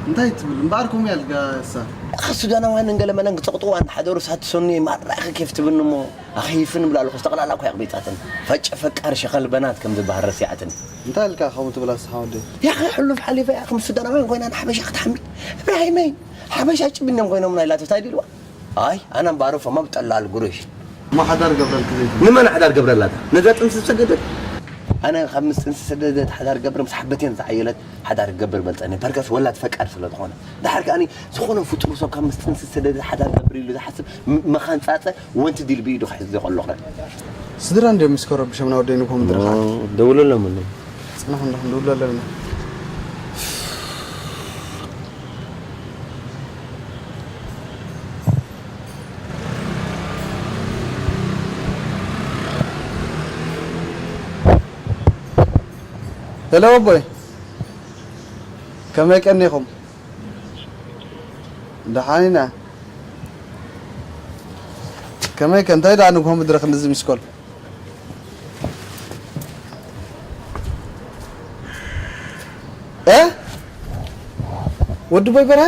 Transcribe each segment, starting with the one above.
እንታይ ትብል እምበኣር ከምኡ ያልጋ እሳ? ኣኸ ሱዳናውያን እንገለመለን ክጸቕጥዋ እናሓደሩ ሳትሶኒ ማራእኺ ኬፍ ትብልኒ እሞ ኣኺፍን እብላ ኣለኹ። ጠቕላላ እኮ የቕቢጻትን። ፈጨ ፈቃር ሸኸል በናት ከም ዝበሃል ረሲዓትን። እንታይ ኢልካ ከምኡ ትብል ኣስሓ ወደይ? ያኸ ሕሉፍ ሓሊፈ እያ ከም ሱዳናውያን ኮይና ንሓበሻ ክትሓሚ። እብራሂመይ፣ ሓበሻ ጭብን እዮም ኮይኖም ናይ ላተፍታ ኢልዋ። ኣይ ኣነ እምበኣር ፈማ ብጠላል ጉሩሽ። እሞ ሓዳር ገብረልኪ ዘይትብል? ንመን ሓዳር ገብረላታ? ነዛ ጥንሲ ዝሰደደት? ኣነ ካብ ምስ ጥንሲ ዝሰደደት ሓዳር ገብር ምስ ሓበቴን ዝዓየለት ሓዳር ገብር በልጸኒ። በርከስ ወላድ ፈቃር ስለ ዝኾነ። ደሓር ከኣኒ ዝኾነ ፍጡር ሰብ ካብ ምስ ጥንሲ ዝሰደደት ሓዳር ገብር ኢሉ ዝሓስብ ም-፣ መኻን ጻጸ ወንቲ ዲል ብኢዱ ክሕዝ ዘይኮሎ ክረ። ስድራ እንድዮም ምስ ከረብሾም ናብ ወደይ ንግሆ ምድሪ ከኣ። ደውለሎም እንዶ። ጽናሕ እንዶ ክንድውሎ ኣለና። ሄሎ ኣቦይ፣ ከመይ ቀኒኹም? ደሓን ኢና። ከመይ ከ፣ እንታይ ደኣ ንግሆ ምድሪ ክንድዚ ሚስኮል? እ? ወዲ ቦይ በርሀ?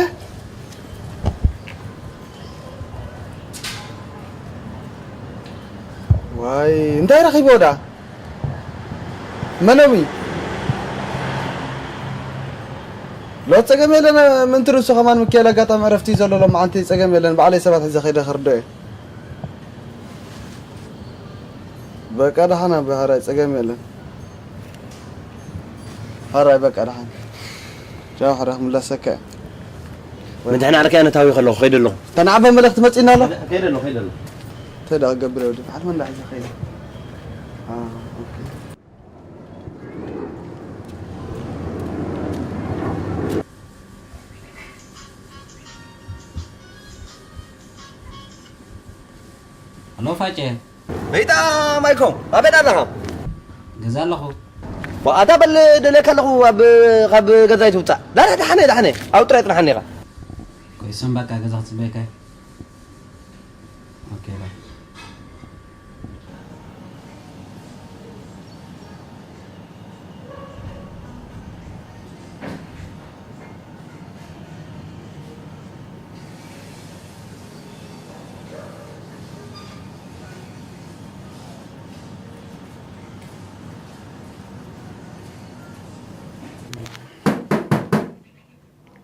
ዋይ፣ እንታይ ረኺብዎ ደኣ? መን ሎሚ? ሎ ጸገም የለን፣ ምእንቲ ርእሱ ከማን ምክኤል ኣጋጣሚ ዕረፍቲ እዩ ዘሎ ሎማዓንቲ፣ ጸገም የለን፣ ባዕለይ ሰባት ሒዘ ከይደ ክርድኦ እየ። በቃ ደሓን ኣቦይ፣ ሓራይ ጸገም የለን። ሓራይ በቃ ደሓን። ቻው፣ ሓራይ ክምለሰካ እየ። መድሕን ዓርከይ ኣነ ታዊ ከለኹ፣ ከይደ ኣለኹ። እታ ንዓባ መልእኽቲ መጺእና ኣሎ? ከይደ ኣለኹ፣ ከይደ ኣለኹ። እንታይ ደኣ ክገብር እየ ወዲ በዓል መን ደኣ ሒዘ ከይደ? አ፣ ኦኬ። ኣሎ ፋጨ። በይታ ማይኮ፣ ኣበይ ኣለኻ? ገዛ ኣለኹ። ዋ፣ ኣታ በል ደልየካ ኣለኹ፣ ኣብ፣ ካብ ገዛ ኣይትውጻእ። ዳሕነ፣ ዳሕነ፣ ዳሕነ። ኣብኡ ጥራይ ጽንሓኒ ኢኻ። ቆይ፣ ሰም በቃ ገዛ ክትጽበየካ እየ። ኦኬ፣ ባይ።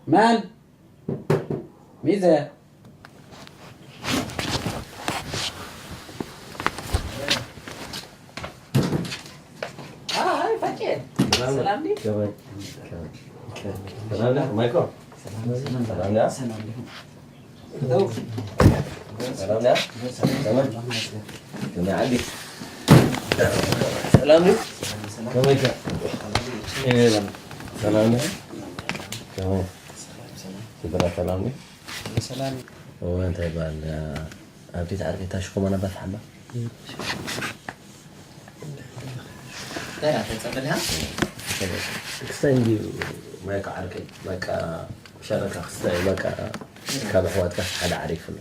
መን? ሚዘ። ኣይ፣ ፋቄ። ሰላም፣ ሰላም ዲ? ከመይ? ከመይ? ሰላም ዲ? ማይኮ? ሰላም፣ ሰላም፣ ሰላም ዲ? ሰላም ዲ? ሰላም ዲ? ከመይ? ከመይ ዓዲ? ሰላም ዲ? ከመይ ከ? ሰላም ዲ? ከመይ? ስድራ ሰላም ዲ? ሰላም። እወ፣ እንታይ ይበሃል? ኣብ ቤት ዓርከይ ታሽኮ ማና ባፍ ሓማ። እንታይ እያ ተጸበልሃ? ክስታይ እንዲ ማይካ ዓርከይ፣ በቃ ሸረካ ክስታይ፣ በቃ ካብ ኣሕዋትካ ሓደ ዓሪፍ ኣሎ።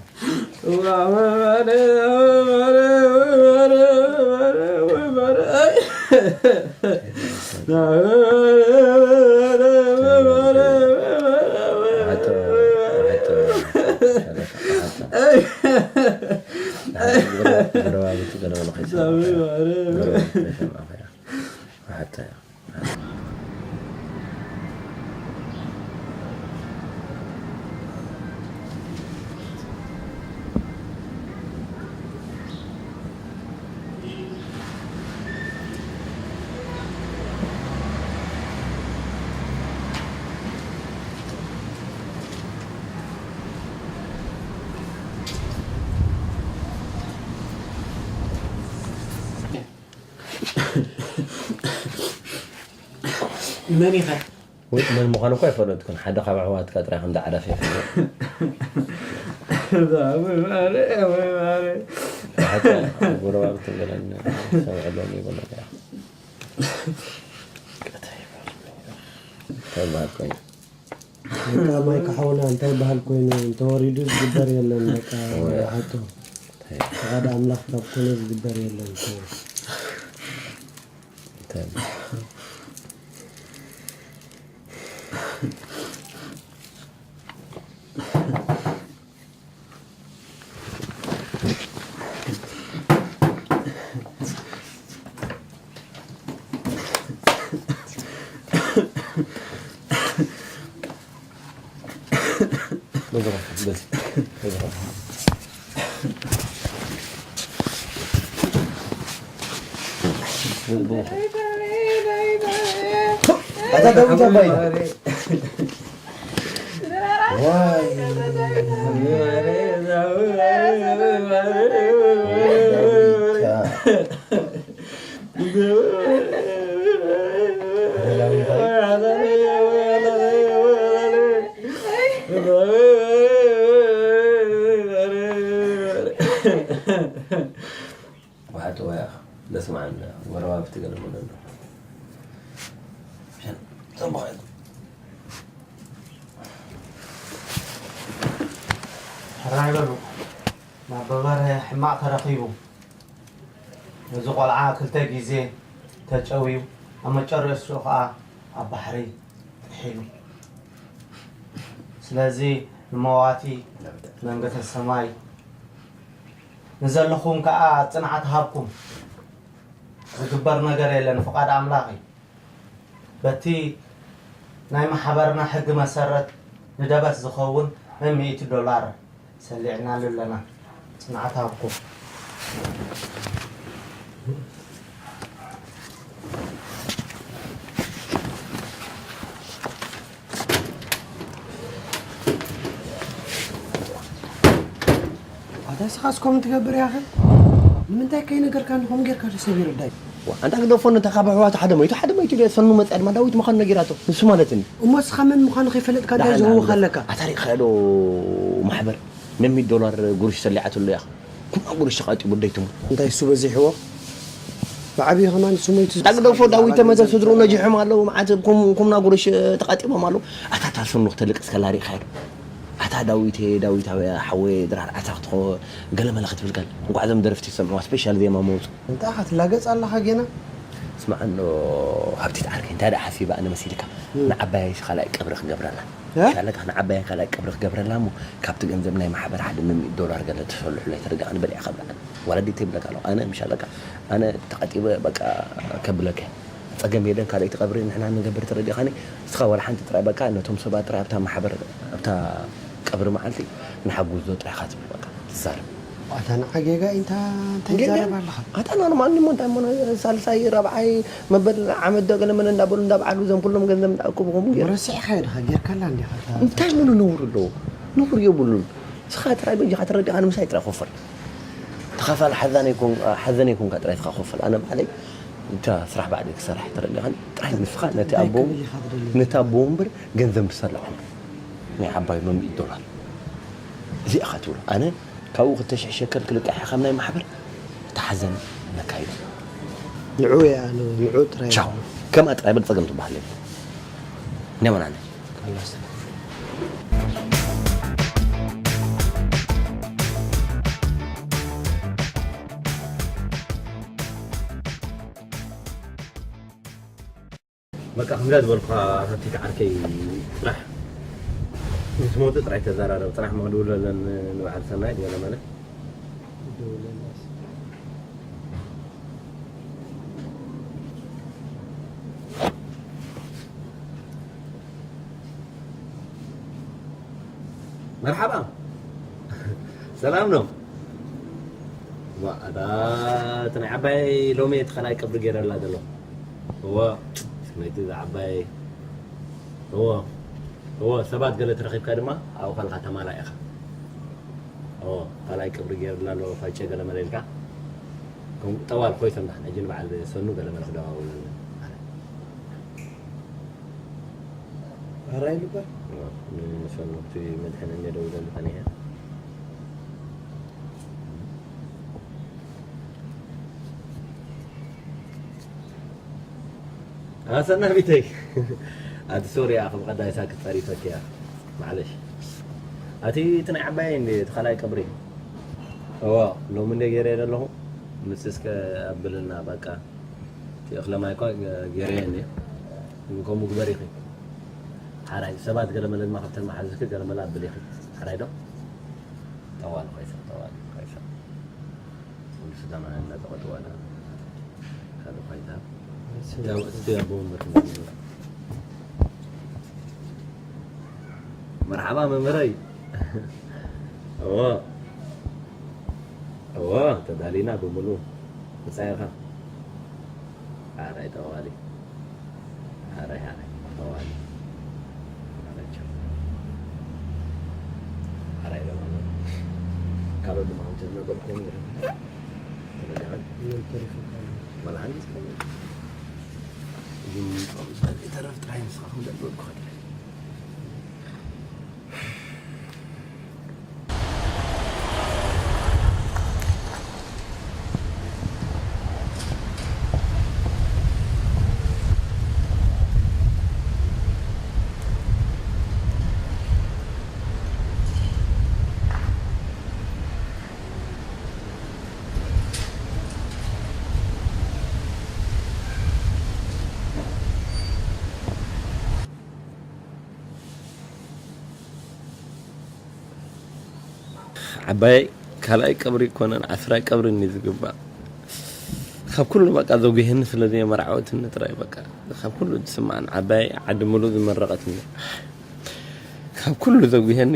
መን ኢኻ? ወይ መን ምዃኑ እኳ ኣይፈለጥኩን። ሓደ ካብ ኣሕዋትካ ጥራይ ከም ዝዓረፈ ይፈልጥ። ወይ ማረ፣ ወይ ማረ። ሓታ ጎረባብቲ ገለን ሰምዐሎም ይብሉ ነይሮም። እንታይ ይበሃል ኮይኑ? በቃ ማይክ ሓውና እንታይ በሃል ኮይኑ እንተወሪዱ ዝግበር የለን። በቃ ሓቶ ፍቓድ ኣምላኽ ካብ ኮነ ዝግበር የለን። እንታይ በዚ ኸ፣ በዚ፣ በዚ ኸ። ኣታ ዳዊት ኣባይ። ዋይ። ዋሓቶ ዋያ፣ ደስ መዓና፣ ጎረባብቲ ገለ መለ ኣሎ። ጽቡቕ እዩ። ሕራይ በሉ። ናብ በርበረ ሕማቕ ተረኺቡ። ነዚ ቆልዓ ክልተ ግዜ ተጨውዩ፣ ኣብ መጨረሽትኡ ኸኣ ኣብ ባሕሪ ጥሒሉ። ስለዚ ንመዋቲ መንግስተ ሰማይ፣ ንዘለኹም ከኣ ጽንዓት ሃብኩም። ዝግበር ነገር የለን፣ ፍቓድ ኣምላኽ እዩ። በቲ ናይ ማሕበርና ሕጊ መሰረት ንደበስ ዝኸውን ሚእቲ ዶላር ሰሊዕናሉ ኣለና። ጽንዓት ሃብኩም። ኣታ እስኻስ ከምኡ ትገብር ያኸ? ንምንታይ ከይነገርካኒ ከምኡ ጌርካ ተሰቢሩ ዳይ? ዋ፣ ኣንታ ግደፎ፣ ነታ ካብ ኣሕዋቱ ሓደ መይቱ፣ ሓደ መይቱ ኢሉ ሰኑ መጽኣ ድማ ዳዊት ምዃኑ ነጊራቶ። ንሱ ማለት እኒ። እሞ እስኻ መን ምዃኑ ከይፈለጥካ ዳይ ደሓን፣ ዝህውኻ ደሓን። ኣለካ? ኣታ ሪእኻዮ ዶ ማሕበር? ነሚት ዶላር ጉርሽ ሰሊዓትሉ እያ። ኩና ጉርሽ ተቓጢቡ ደይትሙ። እንታይ እሱ በዚሕዎ? ብዓብዪ ከማን እሱ መይቱ ኣንታ ግደፎ፣ ዳዊት ተመተ ስድርኡ ነጂሖም ኣለዉ። መዓት ኩም-፣ ኩምና ጉርሽ ተቓጢቦም ኣለዉ። ኣታ እታ ሰኑ ክተልቅስ ከላ ሪእኻዮ ዶ? ኣታ ዳዊቴ፣ ዳዊት ኣበያ ሓወየ፣ ድራር ኣታ ክትኾ-፣ ገለ መለ ክትብል ከል። እንቋዕ እዞም ደረፍቲ ይሰምዕዋ፣ ስፔሻል ዜማ መውጽኡ። እንታይ ኢኻ ትላገጽ ኣለኻ ጌና? ስማዕ እንዶ ሃብቲት ዓርከይ፣ እንታይ ደኣ ሓሲበ ኣነ መሲልካ? እም። ንዓባየይ ካልኣይ ቀብሪ ክገብረላ። እ? ሻለካ ንዓባየይ ካልኣይ ቀብሪ ክገብረላ እሞ፣ ካብቲ ገንዘብ ናይ ማሕበር ሓደ ሚእቲ ዶላር ገለ ተሰልሑለይ ተረዲእካኒ በሊዕካ ብልዓኒ። ዋላ ዲተ ይብለካ ኣለኹ። ኣነ ምሽ ኣለካ፣ ኣነ ተቐጢበ በቃ ከብለካ። ጸገም የለን፣ ካልኣይቲ ቀብሪ ንሕና ንገብር ተረዲእካኒ። ንስኻ ዋላ ሓንቲ ጥራይ በቃ ነቶም ሰባት ጥራይ ኣብታ ማሕበር፣ ኣብታ ቀብሪ መዓልቲ ንሓጉዞ ጥራይ ኢኻ ትብል በቃ ትዛረብ። ኣታ ንዓ ጌጋ ኢንታ እንታይ ጌጋ? ትዛረብ ኣለኻ? ኣታ ኖርማል እሞ እንታይ እሞ ሳልሳይ ራብዓይ መበል ዓመት ዶ ገለ መለ እንዳበሉ እንዳበዓሉ እዞም ኩሎም ገንዘብ እንዳኣከቡ ከምኡ ገይሩ። ረሲዕኻዮ ዲኻ? ጌርካላ እንዲኻ እታ እንታይ ምኑ ነውሪ ኣለዎ? ነውሪ የብሉን። ንስኻ ጥራይ በጃኻ ተረዲእካ ንምሳይ ጥራይ ኮፈል። ተኻፋል ሓዘን ኣይኮን-፣ ሓዘን ኣይኮንካ ጥራይ ኢኻ ኮፈል። ኣነ ባዕለይ እታ ስራሕ ባዕለይ ክሰርሕ ተረዲእካኒ ጥራይ ንስኻ ነቲ እንታይ ኣቦ፣ ክብል ኢኻ ትደሊ? ነቲ ኣቦ እምበር ገንዘብ ንሰልዖም። ናይ ዓባይ መምልኢ ዶላር። እዚ ኢኻ ትብሎ። ኣነ ካብኡ ክልተ ሽሕ ሸከል ክልቃሕ እየ ካብ ናይ ማሕበር። እቲ ሓዘን ነካይዶ። ንዑ እያ፣ ን-፣ ንዑ ጥራይ ቻው። እያ። ከምኣ ጥራይ በል፣ ጸገም ትበሃል የለን። ነመናነ። ካላስ። በቃ፣ ከምዛ ዝበልኩኻ፣ ሃብቲት ዓርከይ፣ ጥራሕ ምስ ሞቱ ጥራይ ተዘራረብ። ጥራሕ እሞ ክድውለለን ንበዓል ሰናይ ገለ መለ። መርሓባ። ሰላም ነው። ዋ፣ ኣታ እቲ ናይ ዓባይ ሎሚ እቲ ካልኣይ ቀብሪ ገይረላ ዘሎ። እወ፣ ስመይቲ እዛ ዓባይ። እወ፣ እወ፣ ሰባት ገለ ተረኺብካ ድማ ኣብኡ ከልካ ተማላእ ኢኻ። እወ፣ ካልኣይ ቀብሪ ገይርላ ኣሎ፣ ፋጨ ገለ መለ ኢልካ። ከም ጠዋል ኮይቶም ዳሕና፣ ሕጂ ንበዓል ሰኑ ገለ መለ ክደዋውለለን። ሕራይ ልባ። ንሰኑ እቲ መድሕን እንደ ደውለሉ ቀኒሐ። ኣሰና ቢተይ። ኣቲ ሶሪ፣ ኣኸም ቀዳይ ሳክት ጸሪፈክ እያ። ማዕለሽ። ኣቲ እቲ ናይ ዓባይ እንደ እቲ ካልኣይ ቀብሪ። እዋ፣ ሎሚ እንደ ገይረ ዘለኹ። ምስ እስከ ኣብልና በቃ። እቲ እኽለ ማይ እኳ ገይረየ እንደ። ከምኡ ግበር ኢኺ። ሓራይ፣ ሰባት ገለ መለ ድማ ካብተን መሓዝኪ ገለ መለ ኣብሊ ኢኺ። ሓራይ ዶ? ጠዋል ኮይሳ፣ ጠዋል ኮይሳ። ወዲ ስጋ መዓና ተቐጥዋና። ካልእ ኮይታ። ስጋ፣ ስጋ ወንበር። መርሓባ መምህረይ። እዎ፣ እዎ፣ ተዳሊና ብምሉ። ብጻይኻ። ሓራይ ጠዋሊ። ሓራይ፣ ሓራይ ጠዋሊ። ሓራይ ቻው። ሓራይ ጠዋሊ። ካልኦት ድማ ከምቲ ዝነበርኩም ይረኽቡ። ተረጋጋእ። ምን ተሪፉ ካሉ? ወላ ሓንቲ እስከ። ግን ይተረፍ ጥራይ ንስኻ ክብለሉ እኮ። ዓባይ ካልኣይ ቀብሪ ኣይኮነን፣ ዓስራይ ቀብሪ እንዲ ዝግባእ። ካብ ኩሉ በቃ ዘጉሄኒ ስለ ዘየመርዓወትኒ ጥራይ በቃ። ካብ ኩሉ ዝስማዓን ዓባይ ዓዲ ሙሉእ ዝመረቐትኒ። ካብ ኩሉ ዘጉሄኒ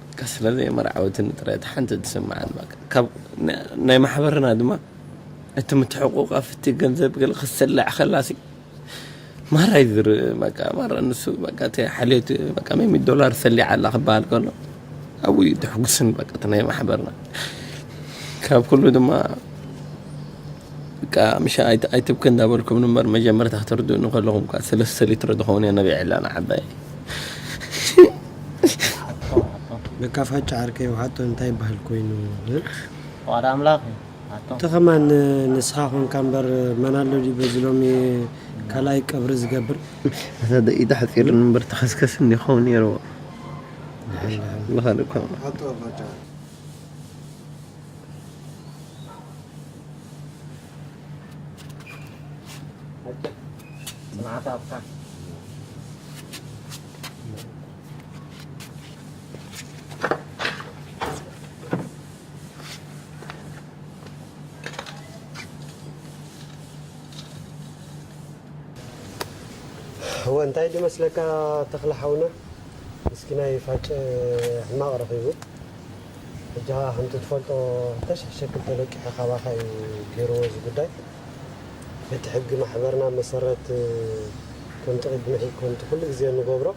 በቃ ስለ ዘየመርዓወትኒ ጥራይ እታ ሓንቲ ትስማዓን በቃ። ካብ ና-፣ ናይ ማሕበርና ድማ እቲ ምትሕቑቋፍ እቲ ገንዘብ ገለ ክትሰልዕ ከላሲ ማራ እዩ ዝር-፣ በቃ ማራ ንሱ በቃ እቲ ሓልዮት በቃ ሚሚ ዶላር ሰሊዓ ኣላ ክበሃል ከሎ ኣብኡ እዩ ተሕጉስን በቃ እቲ ናይ ማሕበርና። ካብ ኩሉ ድማ በቃ ምሻ ኣይት-፣ ኣይትብኪ እንዳበልኩም እምበር መጀመርታ ክትርድኡኒ ከለኹም እኳ ሰለስተ ሊትሮ ዝኸውን እየ ነቢዐላ ንዓባይ። በቃ ፋጫ ዓርከይ ውሓጦ እንታይ ይበሃል ኮይኑ? እ? ዋዳ ኣምላኽ እዩ። ኣቶ። እቲ ኸማን ንስኻ ኾንካ እምበር መን ኣሎ ድዩ በዚ ሎሚ ካልኣይ ቀብሪ ዝገብር? እታ ደቂቃ ሓፂር እምበር ተኸስከስ እንዲኸውን ነይርዎ። ብኻልእ እኳ። ኣቶ ፋጫ። ጽንዓት ኣብካ። እወ፣ እንታይ ድመስለካ ተኽለ ሓውና፣ ምስኪናይ ፋጨ ሕማቕ ረኺቡ። ሕጂ ኸኣ ከምቲ ትፈልጦ፣ ክልተ ሽሕ ሸክል ተለቂሑ ካባኻ እዩ ገይርዎ እዚ ጉዳይ። በቲ ሕጊ ማሕበርና መሰረት፣ ከምቲ ቅድሚ ሕጂ፣ ከምቲ ኩሉ ግዜ እንገብሮ፣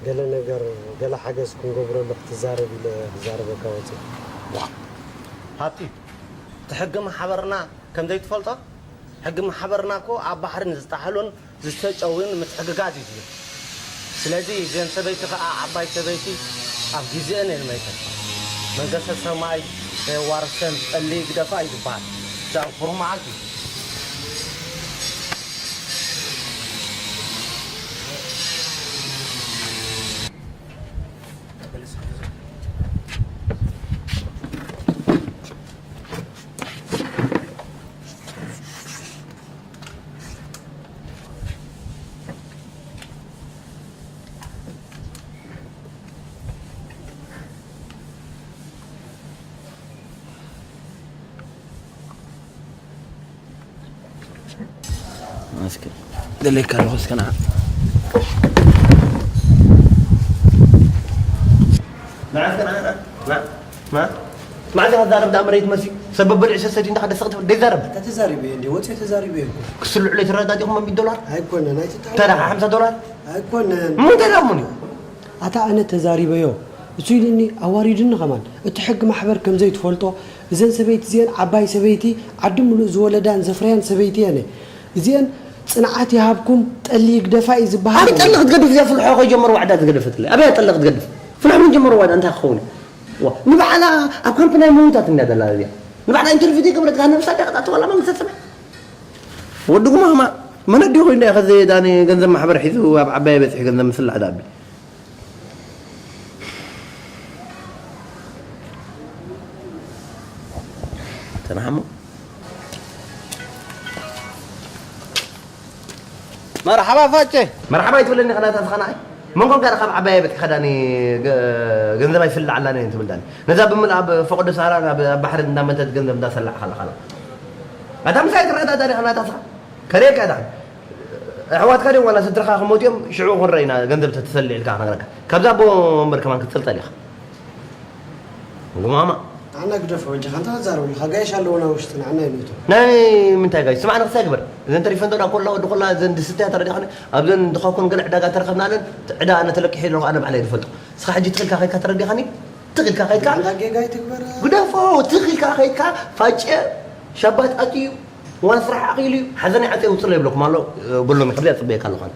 ገለ ነገር፣ ገለ ሓገዝ ክንገብረሉ ክትዛረብ ኢለ ክዛረበካ ወጺኤ። ዋእ! ሃብቲ፣ እቲ ሕጊ ማሕበርና ከም ዘይትፈልጦ? ሕጊ ማሕበርና እኮ ኣብ ባሕሪ ንዝጠሓሉን ዝተጨውዩን ምትሕግጋዝ እዩ ዝብል። ስለዚ እዘን ሰበይቲ ከኣ ዓባይ ሰበይቲ ኣብ ግዜአን እየን መይተን። መንግስተ ሰማይ ዘየዋርሰን ጠሊ ግደፋ እዩ ዝበሃል። እዛ ኩሩ መዓልቲ። እስኪ ደለይካ ኣለኹ፣ እስከ ንዓ። ንዓ እስከ ንዓ፣ ንዓ፣ ንዓ፣ ንዓ። መዓዝ ኢኻ ትዛረብ ደኣ መሬት መሲ? ሰብ በበሊዑ ሰሰዲ እንዳኸደ ስቕ ትብል፣ ደይዛረብ። ኣታ ተዛሪበዮ እንዴ? ወፂኦ ተዛሪበዮ እኮ። ክስልዑ ለይተረዳዲኹም መን ቢት ዶላር? ኣይኮነን፣ ኣይትጣወር። ተደኻ ሓምሳ ዶላር? ኣይኮነን። እሞ እንታይ ደኣ እሞ? ኣታ ኣነ ተዛሪበዮ። እሱ ኢሉኒ ኣዋሪዱኒ ከማን። እቲ ሕጊ ማሕበር ከም ዘይትፈልጦ፣ እዘን ሰበይቲ እዚአን ዓባይ ሰበይቲ፣ ዓዲ ምሉእ ዝወለዳን ዘፍረያን ሰበይቲ እየን። እዚአን ጽንዓት ይሃብኩም፣ ጠሊ ይግደፋ እዩ ዝበሃል። ኣበይ ጠሊ ክትገድፍ እዚኣ ፍልሖ ከይጀመርዋ ዕዳ ዝገደፈትለይ? ኣበይ ጠሊ ክትገድፍ? ፍልሖ መን ጀመርዋ ዕዳ እንታይ ክኸውን? ዋ፣ ንባዕላ ኣብ ካምፕ ናይ ምዉታት እንድያ ዘላ እዚኣ። ንባዕላ ኢንተርቪው ዘይገበረት ጋር ነብሳ ድያ ክትኣትዋ ኣላ መንግስተ ሰማይ? ወዲ ጉማማ መን ኣዲኡ ኮይኑ እያ ከዚ ዳኒ ገንዘብ ማሕበር ሒዙ ኣብ ዓባይ በፂሑ ገንዘብ ምስላዕ ዳቢ? ተናሓሞ። መርሓባ ፋጨ። መርሓባ ይትብለኒ ከናታ ዝኸናይ። መን ኮንካ ካብ ዓባይ በፂ ከዳኒ ገ-፣ ገንዘብ ኣይፍላዕ ኣላኒ ትብል ዳኒ። ነዛ ብምልኣ ኣብ ፈቐዶ ሰሃራ ናብ፣ ኣብ ባሕሪ እንዳመተት ገንዘብ እንዳሰላዕ ከላ ከላ። ኣታ ምሳይ ትረዳዳኒ ከናታ ዝኻ። ከርእየካ ዳኒ። ኣሕዋትካ ድዮም ዋላ ስድራኻ ክሞት እዮም፣ ሽዑ ክንረኢና ገንዘብ ተተሰልዕ ኢልካ ክነግረካ። ካብዛ ኣቦ ወንበር ከማን ክትጥልጠል ኢኻ። ጉማማ። ኣነ ግደፎ በጃኻ፣ እንታይ ትዛረብ ኣለኻ? ጋይሽ ኣለዉና ውሽጢ፣ ንዓና ይመቱ። ናይ ምንታይ ጋይሽ? ስማዕ፣ ንኽሳይ ግበር። እዘን ተሪፈን ዘለዋ ኮላ ወዲ ኮላ፣ እዘን ድስትያ ተረዲኻኒ፣ ኣብዘን ድኻኩን ገለ ዕዳጋ ተረኸብናለን፣ ዕዳ ኣነ ተለቂሐ ኣለኹ፣ ኣነ ባዕለይ ዝፈልጦ። ንስኻ ሕጂ ትኽልካ ከይድካ ተረዲኻኒ? ትኽልካ ከይድካ? ኣንታ ጌጋ ይትግበር። ግደፎ፣ ትኽልካ ከይድካ፣ ፋጨ፣ ሸባት ኣትዩ፣ ዋን ስራሕ ዓቂሉ እዩ፣ ሓዘን ይዓፀ ይውፅሎ ይብለኩም ኣሎ፣ በሎሚ፣ ሕዚ ኣፅበየካ ኣለኹ ኣነ።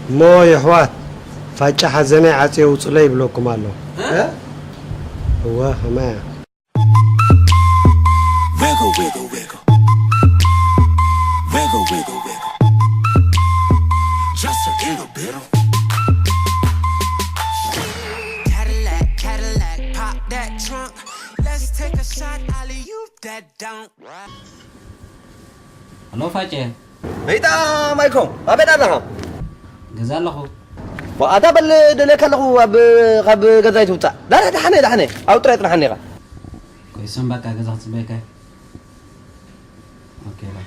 እሞ የሕዋት፣ ፋጫ ሓዘናይ ዓጽዮ ውጽሎ ይብለኩም ኣሎ። እ? እወ፣ ከመያ። Wiggle, wiggle, wiggle. Wiggle, wiggle, wiggle. Just a little bit. Cadillac, Cadillac, pop that trunk. Let's take a shot, alley you that don't. Hello, ፋጨ። በይታ ማይኮ፣ ኣበይ ኣለኻ? ገዛ ኣለኹ። ዋ፣ ኣታ በል ደልየካ ኣለኹ፣ ኣብ፣ ካብ ገዛ ይትውጻእ። ዳሕነ፣ ዳሕነ፣ ዳሕነ። ኣብ ጥራይ ጽናሓኒ ኢኻ። ቆይ፣ ሰም በቃ ገዛ ክትጽበየካ እየ። ኦኬ፣ ባይ።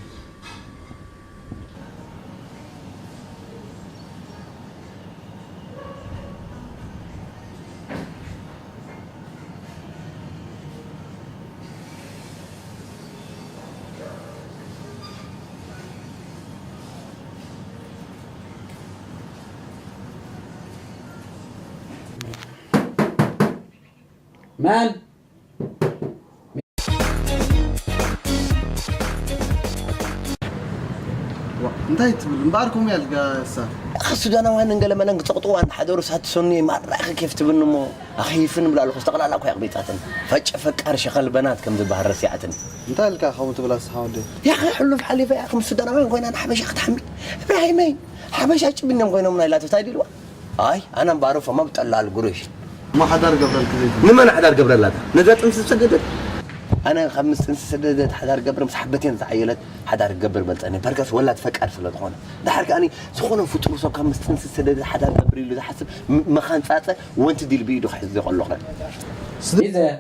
መን? ዋ፣ እንታይ ትብል እምበኣር፣ ከምኡ ያልጋ እሳ። ኣኸ ሱዳናውያን እንገለመለን ክጸቕጥዋ እናሓደሩ ሳትሰኑ ማራኺ ኬፍ ትብልኒ እሞ ኣኺፍን እብላ ኣለኹ። ጠቕላላ እኮ ያቕቢጻትን። ፈጨ ፈቃር ሸኸል በናት ከም ዝበሃል ረሲዓትን። እንታይ ኢልካ ከምኡ ትብል ኣስሓ ወደይ? ያኸ ሕሉፍ ሓሊፈ እያ ከም ሱዳናውያን ኮይና ንሓበሻ ክትሓሚ። እብራሂመይ፣ ሓበሻ ጭብንም ኮይኖም ናይ ላተፍታ ይድልዋ። ኣይ፣ ኣነ እምበኣር ፈማ ብጠላል ጉርሽ። እሞ ሓዳር ገብረልኪ ዘይትብል? ንመን ሓዳር ገብረላታ? ነዛ ጥንሲ ዝሰደደት? ኣነ ካብ ምስ ጥንሲ ዝሰደደት ሓዳር ገብር ምስ ሓበቴን ዝዓየለት ሓዳር ገብር በልጸኒ። በርከስ ወላድ ፈቃር ስለ ዝኾነ። ደሓር ከኣኒ ዝኾነ ፍጡር ሰብ ካብ ምስ ጥንሲ ዝሰደደት ሓዳር ገብር ኢሉ ዝሓስብ ም-፣ መኻን ጻጸ ወንቲ ዲል ብኢዱ ክሕዝ ይኸሎ ኽረ። ስደ-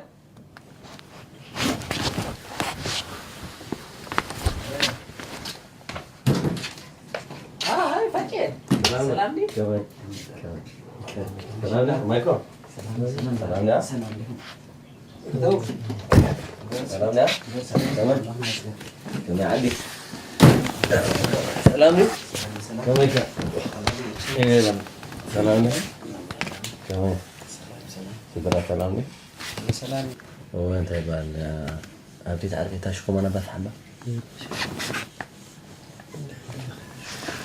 ሃይ፣ ፋቄ። ሰላም። ሰላም ዲ? ከመይ? ከመይ? ከመይ? ሰላም ዲኻ? ማይኮ? ሰላም፣ ሰላም። ሰላም ዲኻ? ሰላም ዲኻ? ሰላም ዲኻ? ከመይ? ከመይ ዓዲ? ሰላም ዲኻ? ሰላም፣ ሰላም። ከመይ ኢኻ? ሰላም ዲኻ? ከመይ? ሰላም፣ ሰላም። ስድራ ሰላም ዲኻ? ሰላም። እወ፣ እንታይ ይበሃል? ኣብ ቤት ዓርቂ እታ ሽኮማ ነበር ሓማ። እንታይ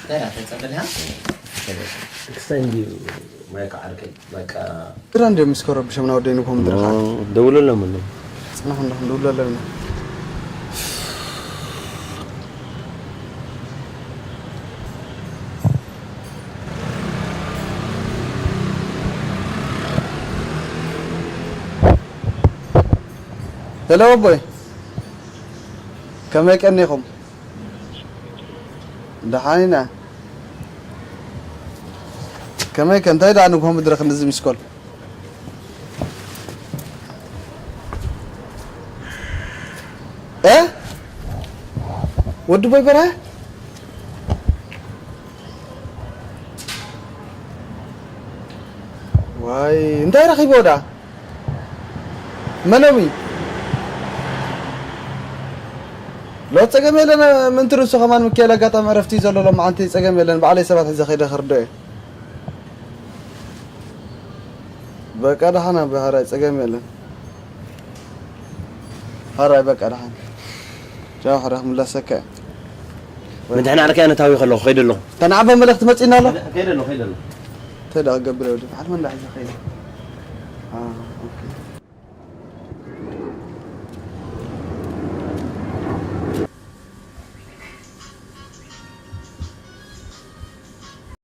ደኣ ተጸበል ኢኻ? ክስታይ እንድዩ ማይካ ዓርከይ፣ በቃ። ግራ እንድዮም ምስ ከረብሾምና ወደይ ንግሆ ምድሪ ኸዓ። ደውለሎም ኣሎ። ጽናሕ እንዶ ክንድውሎ ኣለና። ሄሎ ኣቦይ፣ ከመይ ቀኒኹም? ደሓን ኢና። ከመይ ከ፣ እንታይ ደኣ ንግሆ ምድሪ ክንድዚ ሚስኮል? እ? ወዲ ቦይ በርሀ? ዋይ፣ እንታይ ረኺብዎ ደኣ? መን ሎሚ? ሎ ጸገም የለን፣ ምእንቲ ርእሱ ከማን ምክኤል ኣጋጣሚ ዕረፍቲ እዩ ዘሎ፣ ሎማዓንቲ ጸገም የለን፣ ባዕለይ ሰባት ሒዘ ከይደ ክርድኦ እየ። በቃ ደሓን ኣቦ፣ ሕራይ ጸገም የለን። ሕራይ በቃ ደሓን። ቻው፣ ሕራይ ክምለሰካ እየ። መድሕን ዓርከይ ኣነ ታዊ ከለኹ፣ ከይደ ኣለኹ። እታ ንዓባ መልእኽቲ መጺእና ኣሎ? ከይደ ኣለኹ፣ ከይደ ኣለኹ። እንታይ ደኣ ክገብር እየ ወዲ በዓል መን ደኣ ሒዘ ከይደ? አ፣ ኦኬ።